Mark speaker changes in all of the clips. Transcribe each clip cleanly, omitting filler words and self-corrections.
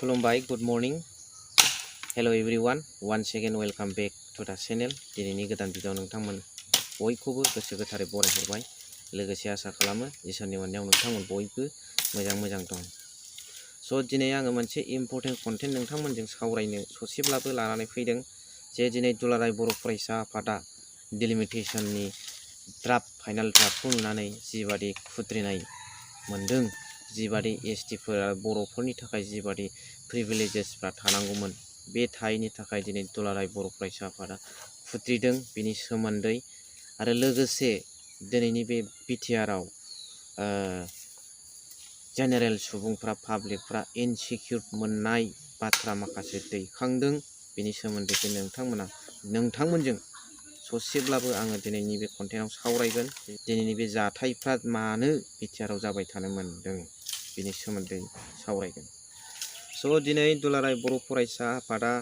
Speaker 1: खुलुमबाय, good morning, hello everyone, once again welcome back to the channel। दिनैनि गोदान video नोंथांमोन बयखौबो गोसो गोथारै बरायहरबाय। लोगोसे आसा खालामो इसोरनि अननायाव नोंथांमोन बयबो मोजां दं। स' दिनै आङो मोनसे इम्पर्टेन्ट कन्टेन्ट नोंथांमोनजों सावरायनो ससेब्लाबो लानानै फैदों जे दिनै दुलाराय बर' फरायसा आफादा डिलिमिटेसननि फाइनाल ड्राफ्टखौ नुनानै जिबादि खुद्रिनाय मोनदों, जिबादि एसटिफोरा बर'फोरनि थाखाय जिबादि प्रिभिलेजेसफ्रा थानांगौमोन बे थायैनि थाखाय दिनै दुलाराय बर' फरायसा आफादा खुद्रिदों बिनि सोमोन्दै आरो लोगोसे दिनैनि बे बिटिआरआव जेनेरेल सुबुंफ्रा पाब्लिकफ्रा इनसिकिउर मोननाय बाथ्रा माखासे दैखांदों बिनि सोमोन्दै नोंथांमोनजों ससेब्लाबो आङो दिनैनि बे कन्टेन्टआव सावरायगोन। दिनैनि बे जाथायफ्रा मानो बिटिआरआव जाबाय थानो मोनदों बिनि सोमोन्दै सावरायगोन। स' दिनै दुलाराय बर' फरायसा आफादा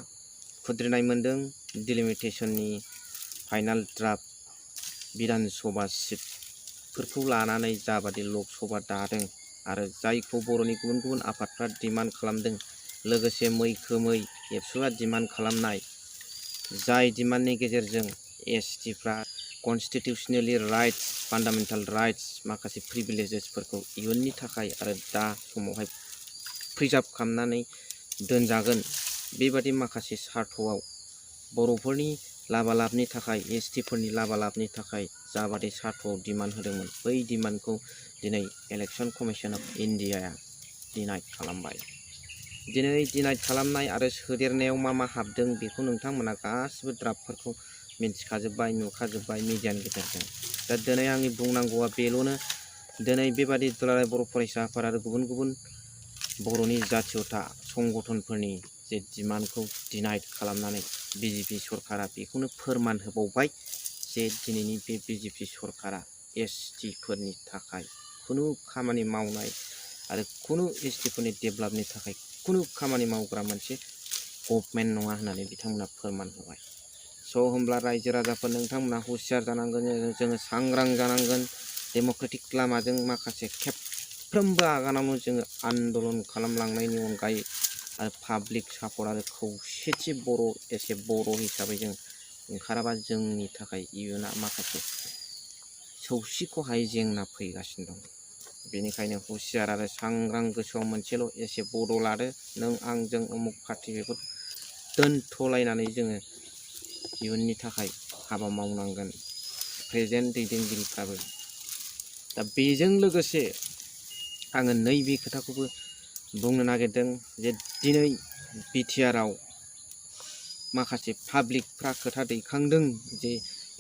Speaker 1: खुद्रिनाय मोनदों डिलिमिटेसननि फाइनाल ड्राफ्ट बिधान सभा सिटफोरखौ लानानै जाबादि लकसभा दादों आरो जायखौ बर'नि गुबुन गुबुन आफादफ्रा डिमान्ड खालामदों, लोगोसे मैखोमै एबसुआ डिमान्ड खालामनाय जाय डिमान्डनि गेजेरजों एसटिफ्रा कनस्टिटिउसनेलि राइट्स, फान्डामेन्टेल राइट्स माखासे प्रिभिलेजेसफोरखौ इयुननि थाखाय आरो दा समावहाय प्रिजार्भ खालामनानै दोनजागोन बेबादि माखासे सार्थआव बर'फोरनि लाबालाबनि थाखाय, एसटिफोरनि लाबालाबनि थाखाय जाबादि सार्थआव डिमान्ड होदोंमोन बै डिमान्डखौ दिनै इलेक्सन कमिसन अफ इन्डियाया डिनाय खालामबाय। दिनै डिनाय खालामनाय आरो सोदेरनायाव मा हाबदों बेखौ नोंथांमोना गासिबो ड्राफ्टफोरखौ मिन्थिखाजोब्बाय, नुखाजोब्बाय मिडियानि गेजेरजों। दा दिनै आंनि बुंनांगौआ बेल'नो, दिनै बेबादि दुलाराय बर' फरायसा आफाद आरो गुबुन गुबुन बर'नि जातीयता संगठनफोरनि जे डिमान्डखौ डिनाय खालामनानै बिजेपि सरकारा बेखौनो फोरमान होबावबाय जे दिनैनि बे बिजेपि सरकारा एसटिफोरनि थाखाय खुनु खामानि मावनाय आरो खुनु एसटिफोरनि डेभेलपनि थाखाय खुनु खामानि मावग्रा मोनसे गभर्नमेन्ट नङा होननानै बिथांमोना फोरमान होबाय। स' होमब्ला रायजो राजाफोर नोंथांमोना हुसियार जानांगोन, जोङो सांग्रां जानांगोन। डेम'क्रेटिक लामाजों माखासे खेबफ्रोमबो आगानावनो जोङो आन्दलन खालामलांनायनि अनगायै आरो पाब्लिक सापर्ट आरो खौसेथि बर' हिसाबै जों ओंखाराबा जोंनि थाखाय इयुना माखासे सौसिख'हायै जेंना फैगासिनो दं। बेनिखायनो हुसियार आरो सांग्रां गोसोआव मोनसेल' एसे बड' लादो, नों आंजों उमुक पार्टि बेखौ दोनथ'लायनानै जोङो इयुननि थाखाय हाबा मावनांगोन प्रेजेन्ट दैदेनगिरिफ्राबो। दा बेजों लोगोसे आङो नैबे खोथाखौबो बुंनो नागिरदों जे दिनै बिटिआरआव माखासे पाब्लिकफ्रा खोथा दैखांदों जे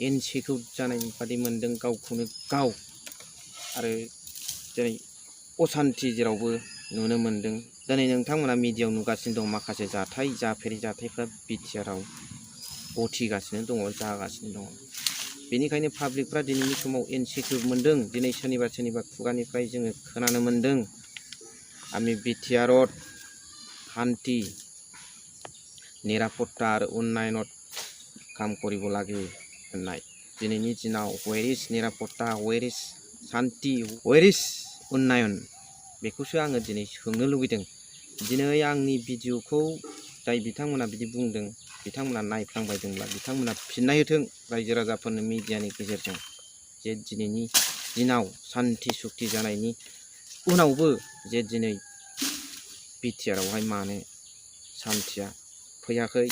Speaker 1: इनसिकिउर जानाय बादि मोनदों गावखौनो गाव, आरो दिनै असान्थि जेरावबो नुनो मोनदों। दिनै नोंथांमोना मिडियायाव नुगासिनो दं माखासे जाफेरि जाथायफ्रा बिटिआरआव गथिगासिनो दङ, जागासिनो दङ। बेनिखायनो पाब्लिकफ्रा दिनैनि समाव इनसिकिउर मोनदों। दिनै सोरनिबा खुगानिफ्राय जोङो खोनानो मोनदों आमी बिटिआरत शान्ति निरापत्ता आरो उन्नयनत काम करिब लागे होननाय। दिनैनि दिनाव वेर इज निरापत्ता, वेर इज शान्ति, वेर इज उन्नयन, बेखौसो आङो दिनै सोंनो लुबैदों। दिनै आंनि भिडिअखौ जाय बिथांमोना बिदि बुंदों बिथांमोना नायफ्लांबायदोंब्ला बिथांमोना फिननाय होथों रायजो राजाफोरनो मिडियानि गेजेरजों जे दिनैनि दिनाव शान्ति सुक्ति जानायनि उनावबो जे दिनै बिटिआरआवहाय मानो शान्तिया फैयाखै,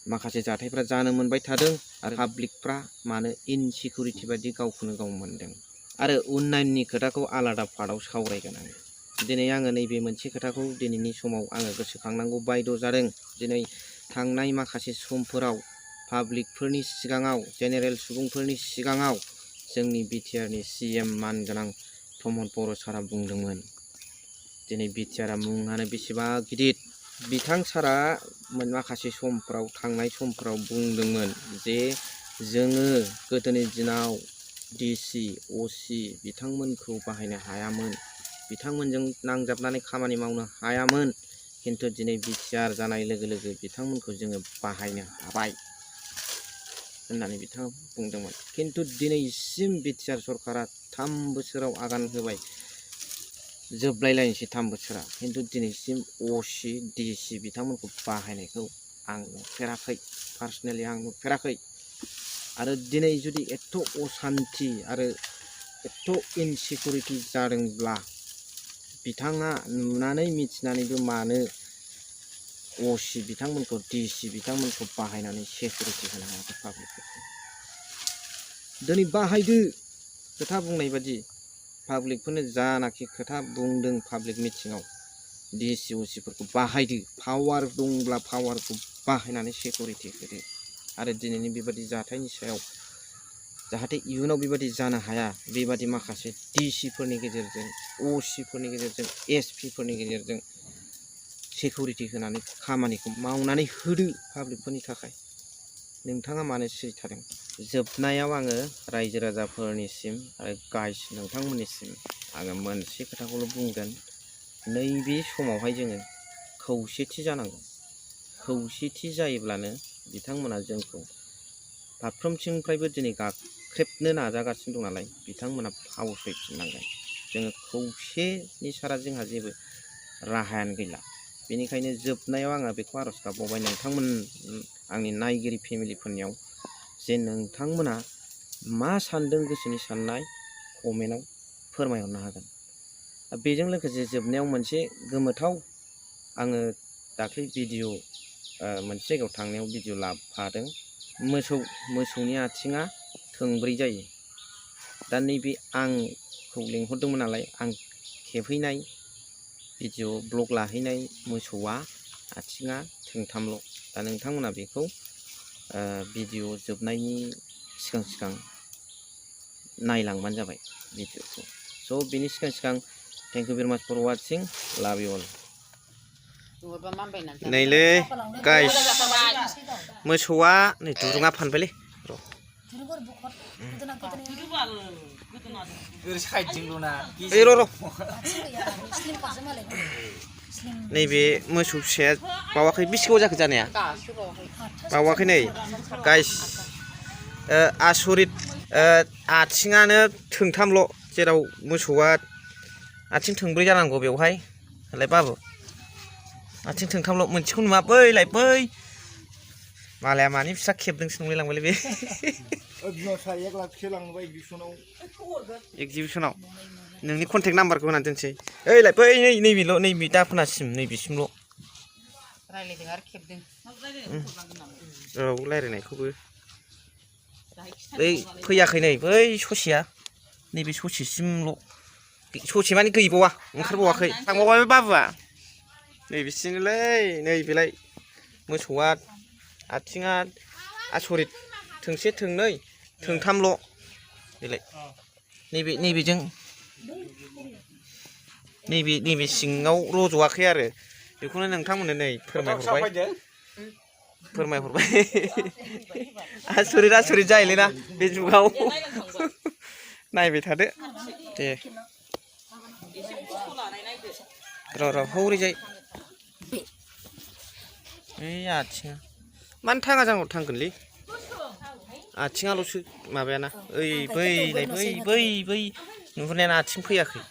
Speaker 1: माखासे जाथायफ्रा जानो मोनबाय थादों आरो पाब्लिकफ्रा मानो इनसिकिउरिटि बादि गावखौनो गाव मोनदों। आरो उन्नयननि खोथाखौ आलादा पार्टआव सावरायगोन आङो। दिनै आङो नैबे मोनसे खोथाखौ दिनैनि समाव आङो गोसोखांनांगौ बायद' जादों। दिनै थांनाय माखासे समफोराव पाब्लिकफोरनि सिगाङाव, जेनेरेल सुबुंफोरनि सिगाङाव जोंनि बिटिआरनि सिएम मानगोनां प्रमद बर' सारा बुंदोंमोन दिनै बिटिआरआ मुङानो बेसेबा गिदिर। बिथां सारा माखासे समफ्राव थांनाय समफ्राव बुंदोंमोन जे जोङो गोदोनि दिनाव डिसि, असि बिथांमोनखौ बाहायनो हायामोन, बिथांमोनजों नांजाबनानै खामानि मावनो हायामोन, खिन्थु दिनै बिटिआर जानाय लोगो लोगो बिथांमोनखौ जोङो बाहायनो हाबाय होननानै बिथाङा बुंदोंमोन। खिन्थु दिनैसिम बिटिआर सरकारा 3 बोसोराव आगान होबाय जोबलायलायनोसै 3 बोसोरा खिन्थु दिनैसिम असि डिसि बिथांमोनखौ बाहायनायखौ आं नुफेराखै पार्सनेलि आं नुफेराखै आरो दिनै जुदि एथ' असान्ति आरो एथ' इनसिकिउरिटि जादोंब्ला बिथाङा नुनानै मिथिनानैबो मानो असि बिथांमोनखौ डिसि बिथांमोनखौ बाहायनानै सिकिउरिटि होनो हायाखै पाब्लिकफोरखौ दिनै बाहायदो खोथा बुंनाय बादि पाब्लिकफोरनो जानाखि खोथा बुंदों पाब्लिक मिटिङाव डिसि असिफोरखौ बाहायदो पावार दंब्ला पावारखौ बाहायनानै सिकिउरिटि होदो आरो दिनैनि बेबादि जाथायनि सायाव जाहाथे इयुनाव बेबादि जानो हाया बेबादि माखासे डिसिफोरनि गेजेरजों असिफोरनि गेजेरजों एसपिफोरनि गेजेरजों सिकिउरिटि होनानै खामानिखौ मावनानै होदो पाब्लिकफोरनि थाखाय नोंथाङा मानो सिरि थादों जोबनायाव आङो रायजो राजाफोरनिसिम आरो गाइस नोंथांमोननिसिम आङो मोनसे खोथाखौल' बुंगोन नैबे समावहाय जोङो खौसेथि जानांगौ खौसेथि जायोब्लानो बिथांमोना जोंखौ फारफ्रोमथिंनिफ्रायबो दिनै गाख्रेबनो नाजागासिनो दं नालाय बिथांमोना फावसयफिननांगोन जोङो खौसेनि सारा जोंहा जेबो राहायानो गैला बेनिखायनो जोबनायाव आङो बेखौ आर'ज गाबबावबाय नोंथांमोन आंनि नायगिरि फेमिलिफोरनियाव जे नोंथांमोना मा सान्दों गोसोनि साननाय कमेन्टआव फोरमायहरनो हागोन बेजों लोगोसे जोबनायाव मोनसे गोमोथाव आङो दाख्लै भिडिअ मोनसे जायगायाव थांनायाव भिडिअ लाफादों मोसौनि आथिङा थोंब्रै जायो दा नैबे आंखौ लिंहरदोंमोन नालाय आं खेबहैनाय भिडिअ ब्लग लाहैनाय मोसौआ आथिङा थोंथामल' दा नोंथांमोना बेखौ भिडिअ जोबनायनि सिगां नायलांबानो जाबाय भिडिअखौ स' बेनि सिगां थेंक इउ भेरि माच फर वाचिं लाभ इउ अल नैलै गाइस मोसौआ नै दुरुङा फानबायलै र' नैबे मोसौ फिसाया बावाखै बेसे गोबाव जाखो जानाया बावाखै नै गाइस आसरित आथिङानो थोंथामल' जेराव मोसौआ आथिं थोंब्रै जानांगौ बेवहाय होनलाय बाबु आथिं थोंथामल' मोनसेखौ नुवा बैलाय बै मालाया मानि फिसा खेबदोंसो नंलाय लांबायलै बे एक्जिबिसनाव नोंनि कन्टेक्ट नाम्बारखौ होनानै दोनसै ओइलाय बै नैबेल' नैबे दाफोनासिम नैबेसिमल' रायलायदों आरो खेबदों औ रायलायनायखौबो बै फैयाखै नै बै ससेया नैबे ससेसिमल' ससे माने गैबावा ओंखारबावाखै थांबावबाय बाबुआ नैबेसिमलै नैबेलाय मोसौआ आथिङा आसरित थोंसे थोंनै थोंथामल' बेलाय नैबेजों नैबे सिङाव रज'वाखै आरो बेखौनो नोंथांमोननो नै फोरमायहरबाय आसरित जायोलैना बे जुगाव नायबाय थादो दे र' हौरैजाय ओइ आथिङा मानो थाङा जानांगौ थांगोनलै आथिङाल'सो माबायाना ओइ बै नुहुरनायानो आथिं फैयाखै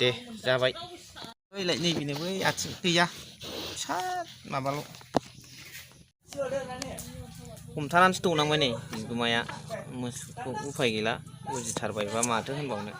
Speaker 1: दे जाबाय ओइलाय नैबेनो बै आथिं गैया फिसा माबाल' हमथानानैसो दौनांबाय नै बिगुमाया मोसौखौ उफाय गैला बुजिथारबायबा माथो होनबावनो